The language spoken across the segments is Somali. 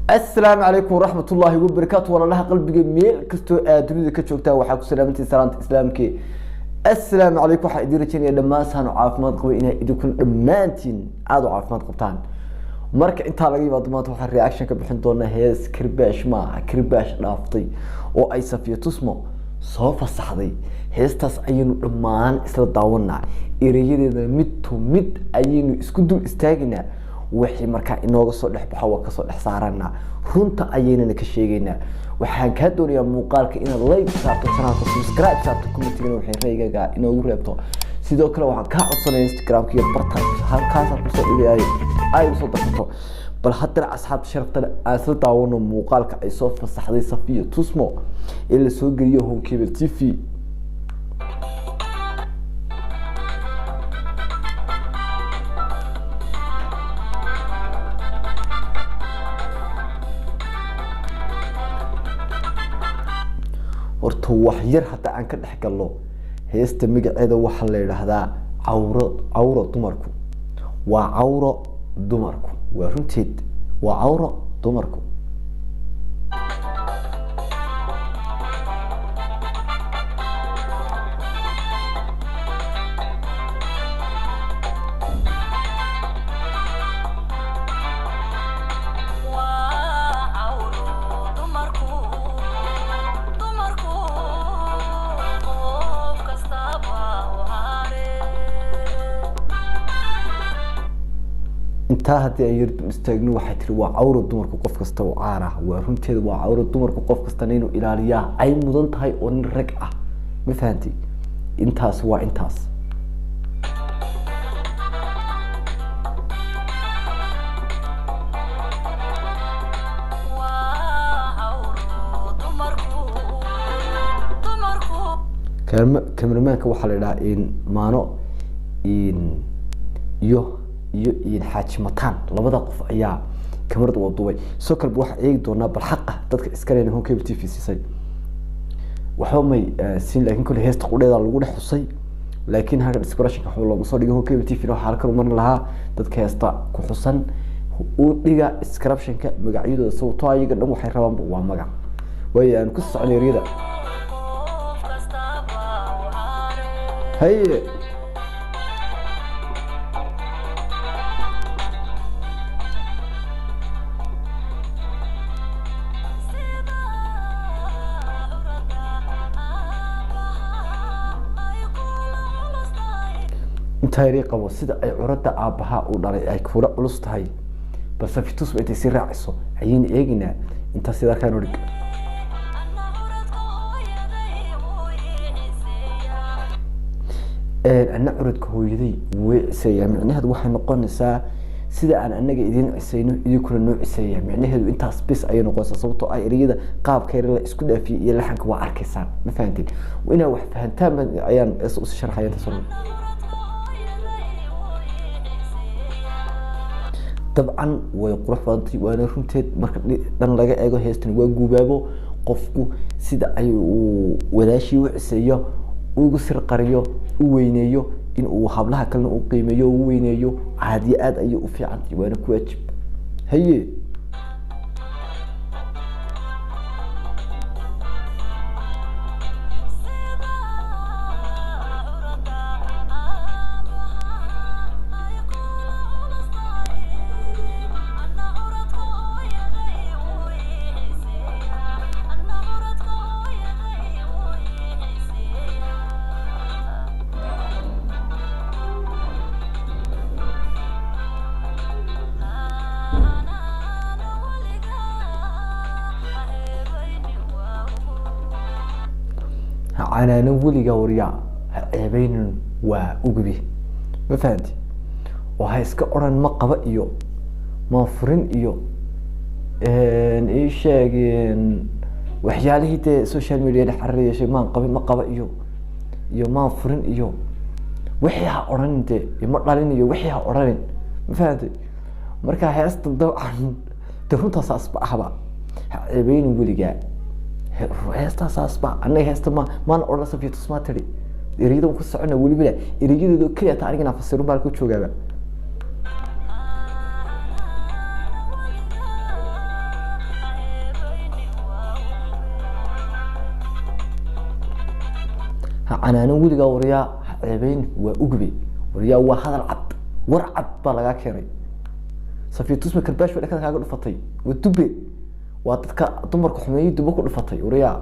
Asalaamu calaykum waraxmat ullaahi wabarakaatu. Walaalaha qalbiga, meel kastoo aad dunida ka joogtaan, waxaa ku salaamantii salaanta islaamke. Assalaamu calaykum. Waxaa idiin rajaynaya dhammaan saanu caafimaad qaba inay idinkuna dhammaantiin aada u caafimaad qabtaan. Marka intaa laga yimaado, maanta waxaan reaction ka bixin doonaa hees kirbaash maaha, kirbaash dhaaftay oo ay Safiya Tusmo soo fasaxday. Heestaas ayaynu dhammaan isla daawanaa, ereyadeeda mid to mid ayaynu isku dul istaagaynaa. Wixii markaa inooga soo dhex baxo waa kasoo dhex saaranaa, runta ayaynana ka sheegaynaa. Waxaan kaa doonayaa muuqaalka inaad like saarto, channelka subscribe saarto, commentigana waxay ra'yigaaga inoogu reebto. Sidoo kale waxaan kaa codsanaya Instagramka iyo barta halkaasaan kusoo dhigayay ay usoo darsato. Bal haddana, asxaabta sharafta leh, aan isla daawano muuqaalka ay soo fasaxday Safiya Tusmo ee lasoo geliyo Home Cable TV. Horta wax yar hadda aan ka dhex galno heesta, magaceeda waxaa la yidhaahdaa Cawro. Cawro dumarku waa cawro, dumarku waa runteed, waa cawro dumarku. Waa cawro dumarku, dumarku qof kastaba waare. Intaa haddii aan yar dul istaagno, waxay tiri waa cawro dumarku, qof kasta oo caar ah. Waa runteeda, waa cawro dumarku, qof kastana inuu ilaaliyaa ay mudan tahay oo nin rag ah. Ma fahantay? Intaas waa intaas. Waa cawro dumarku, dumarku. Cameramaanka waxaa la idhaha in maano in iyo Xaaji Mataan, labada qof ayaa kamarada waa duubay. Sidoo kale waxaan eegi doonaa bal xaqa dadka iska leh Home Cable TV siisay. Waxba may siin, laakiin kolley heesta qudheeda lagu dhex xusay, laakiin halka description waxba looma soo dhigin. Home Cable TV waxaa halkan u marin lahaa dadka heesta ku xusan u dhiga description-ka magacyadooda, sababtoo ayaga dhan waxay rabaanba waa magac. Waayo, aan ku soconay ereyada. Qof kastaba waare. Haye. Sida curada aabbaha ay kula culus tahay. Intaa yaray qabo, sida ay curadda aabbaha uu dhalay ay kula culus tahay. Balse Fitusba intay sii raacayso ayaynu eegaynaa. Intaas sida arkaan odhig. Anna curadka hooyaday wuu ii ciseeyaa. Anna curadka hooyaday wuu ciseeyaa, micnaheedu waxay noqonaysaa sida aan anaga idiin ciseyno idinkuna noo ciseeya. Micnaheedu intaas bis ayay noqonaysaa, sababtoo ah ereyada qaabka yare la isku dhaafiyey iyo laxanka waa arkaysaan. Ma fahanteen? Inaa wax fahantaan ayaan usi sharxaya intaas oo dhan. Anna curadka hooyaday wuu ii ciseeyaa. Dabcan way qurux badantay, waana runteed. Marka dhan laga eego, heestan waa guubaabo. Qofku sida ay uu walaashii u ciseeyo, ugu sir qariyo, u weyneeyo, in uu hablaha kalena u qiimeeyo, u weyneeyo, caadiyo aad ayay u fiicantay, waana ku waajib. Haye. Sida curada aabbaha ay kula culus tahay, anna curadka hooyaday wuu ii ciseeyaa. Anna curadka hooyaday wuu ii ciseeyaa. Anaana weligaa ha ceebaynin waa ugu. Ha canaano weligaa, waryaa, ha ceebeynin, waa ugubi. Ma fahanti? Oo ha iska odhan ma qaba iyo ma furin iyo ii sheeg waxyaalihii dee social media dhex carari yeeshay, maan qabin, ma qaba iyo maan furin iyo wixii ha odhanin dee, iyo ma dhalin iyo wixii ha odhanin. Ma fahantay? Marka heesta dabcan dee runtaa saasba ahba, ha ceebeynin weligaa. Heestaa saasba anaga heesta ma maana odhan. Safiya Tusmaa tiri ereyada ku socona, welibana ereyadooda keliya taa anigana fasirun baa ku joogaaba. Anaana weligaa Ha canaanan weligaa waryaa, ha ceebeyn waa ugbe waryaa. Waa hadal cad, war cad baa lagaa keenay. Safiitusma karbaash bay dhakada kaaga dhufatay. Waa dube, waa dadka dumarka xumeeyey dube ku dhufatay waryaa.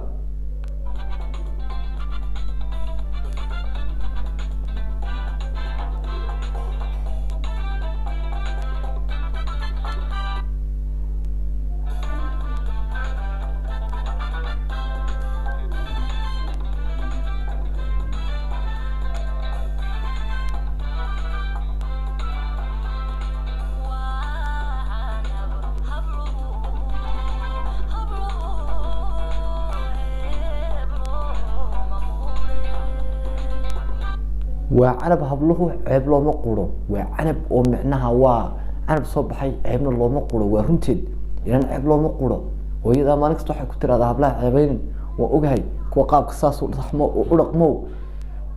Waa canab habluhu, ceeb looma quro. Waa canab oo micnaha waa canab soo baxay, ceebna looma quro. Waa runteed, ilan ceeb looma quro. Hooyadaa maalin kasta waxay ku tiraahdaa hablaha ceebeynin. Waa ogahay kuwa qaabka saas u dhaqmo u dhaqmo.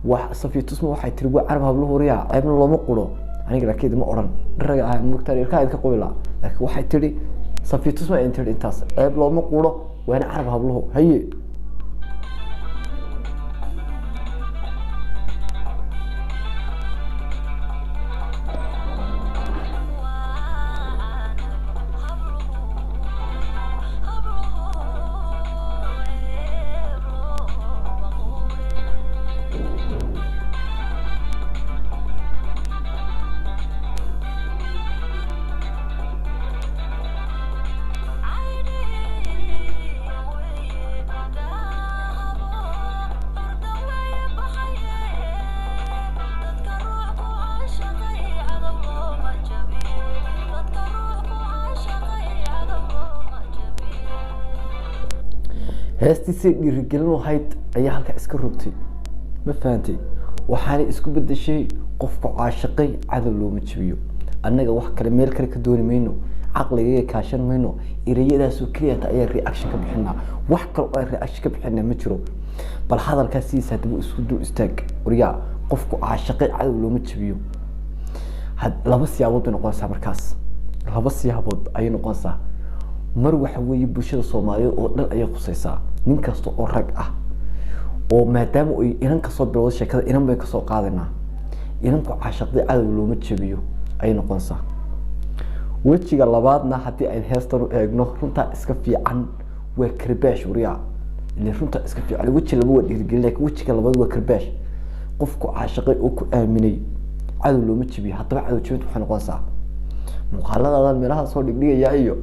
Wax Safiitusma waxay tiri waa canab habluhu waryaa, ceebna looma quro. Aniga laakiin ma odhan dharaga ah mugtaar ilkaha idinka qobi lahaa, laakiin waxay tiri Safiitusma ay tiri intaas ceeb looma quro, waana canab habluhu. Haye. Heestii say dhiirigelin lahayd ayaa halkaa iska rogtay, ma fahantay? Waxaana isku bedeshay qofku caashiqay cadow looma jabiyo. Annaga wax kale meel kale ka dooni mayno, caqligaga kaashan mayno, ereyadaasoo keliyata ayaa reaction ka bixinaa. Wax kale oo aan reaction ka bixinaa ma jiro. Bal hadalkaas sidiisa haddaba isku dul istaag waryaa. Qofku caashiqay cadow looma jabiyo. Laba siyaabood bay noqonaysaa markaas, laba siyaabood ayay noqonaysaa. Mar waxa weeye bulshada Soomaaliyeed oo dhan ayay khusaysaa, nin kasta oo rag ah oo maadaama ay inan kasoo bilowda sheekada, inan bay kasoo qaadaynaa, inanku caashaqday cadow looma jabiyo ayay noqonaysaa. Wejiga labaadna haddii ayn heestan u eegno, runtaa iska fiican, waa karbaash waryaa. Ile runtaa iska fiican, weji laba waa dhiirigelin, laakiin wejiga labaad waa karbaash. Qofku caashaqay oo ku aaminay cadow looma jabiyo. Haddaba cadow jabintu waxay noqonaysaa muuqaaladaadaan meelaha soo dhigdhigayaa iyo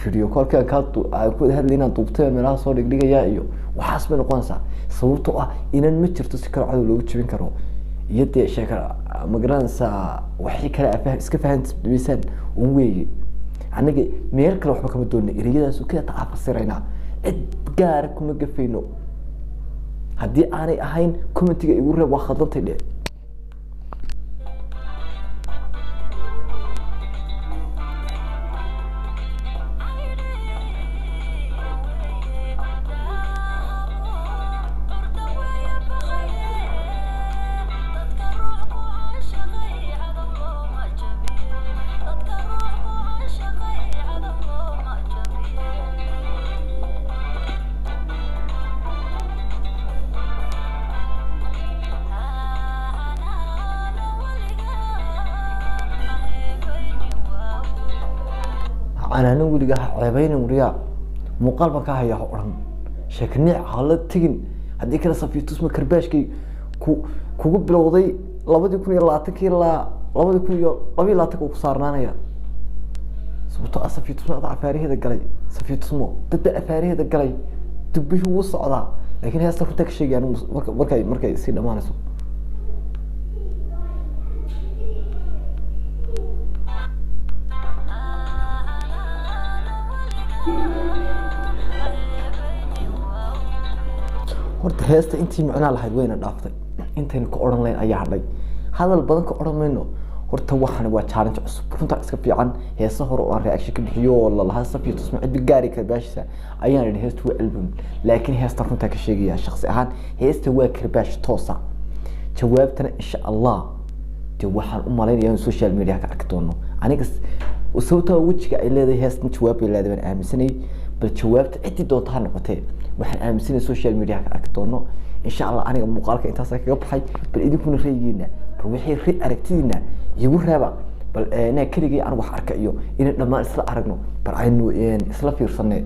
video callkaan kaa aan ku wada hadlay inaan duubtay meelaha soo dhigdhigayaa iyo waxaas bay noqonaysaa. Sababtoo ah inan ma jirto si kale cadow loogu jabin karo iyo dee sheeka ma garanaysaa, waxii kale aa iska fahanmaysaan un weeye. Annaga meel kale waxba kama doonina, ereyadaas kaliya taa fasiraynaa, cid gaara kuma gafayno. Haddii aanay ahayn commentiga igu reeb, waa khaldantay dhe. Canaanan weligaa, ha ceebeynin wariyaa, muuqaal baan ka hayaa, ha odhan sheeka niic, ha la tegin. Haddii kale Safiitusma karbaashkay ku kugu bilowday 2020-kii ilaa 2022-ka uu ku saarnaanaya. Sababtoo ah Safiitusmo adaa afaaraheeda galay, Safiitusmo dad baa afaaraheeda galay, dubbihii wuu socdaa. Laakiin heesta runtaa ka sheegaya anigu markay sii dhamaanayso. Horta heesta intii micnaa lahayd wayna dhaaftay, intaynu ka odhan lahayn ayaa hadhay, hadal badan ka odhan mayno. Horta waxani waa challenge cusub, runtaa iska fiican. Heesa hore oo aan reaction ka bixiyo oo lalahaa Safiitusma cidbi gaari karbaashisa ayaan idhi heestu waa album, laakiin heesta runtaa ka sheegaya shakhsi ahaan heesta waa karbaash toosa. Jawaabtana insha Allah dee waxaan u malaynaya in social media ka arki doono aniga, sababtoo ah wejiga ay leedahay heestan jawaab bay leedahay baan aaminsanayay. Bal jawaabta ciddii doonta ha noqotee, waxaan aaminsanay social media ka arki doono. Insha Allah aniga muuqaalka intaasa kaga baxay. Bal idinkuna raygiina, bal wixii aragtidiina igu reeba. Bal inaa keligay aan wax arka iyo inaan dhammaan isla aragno, bal aynu isla fiirsanay.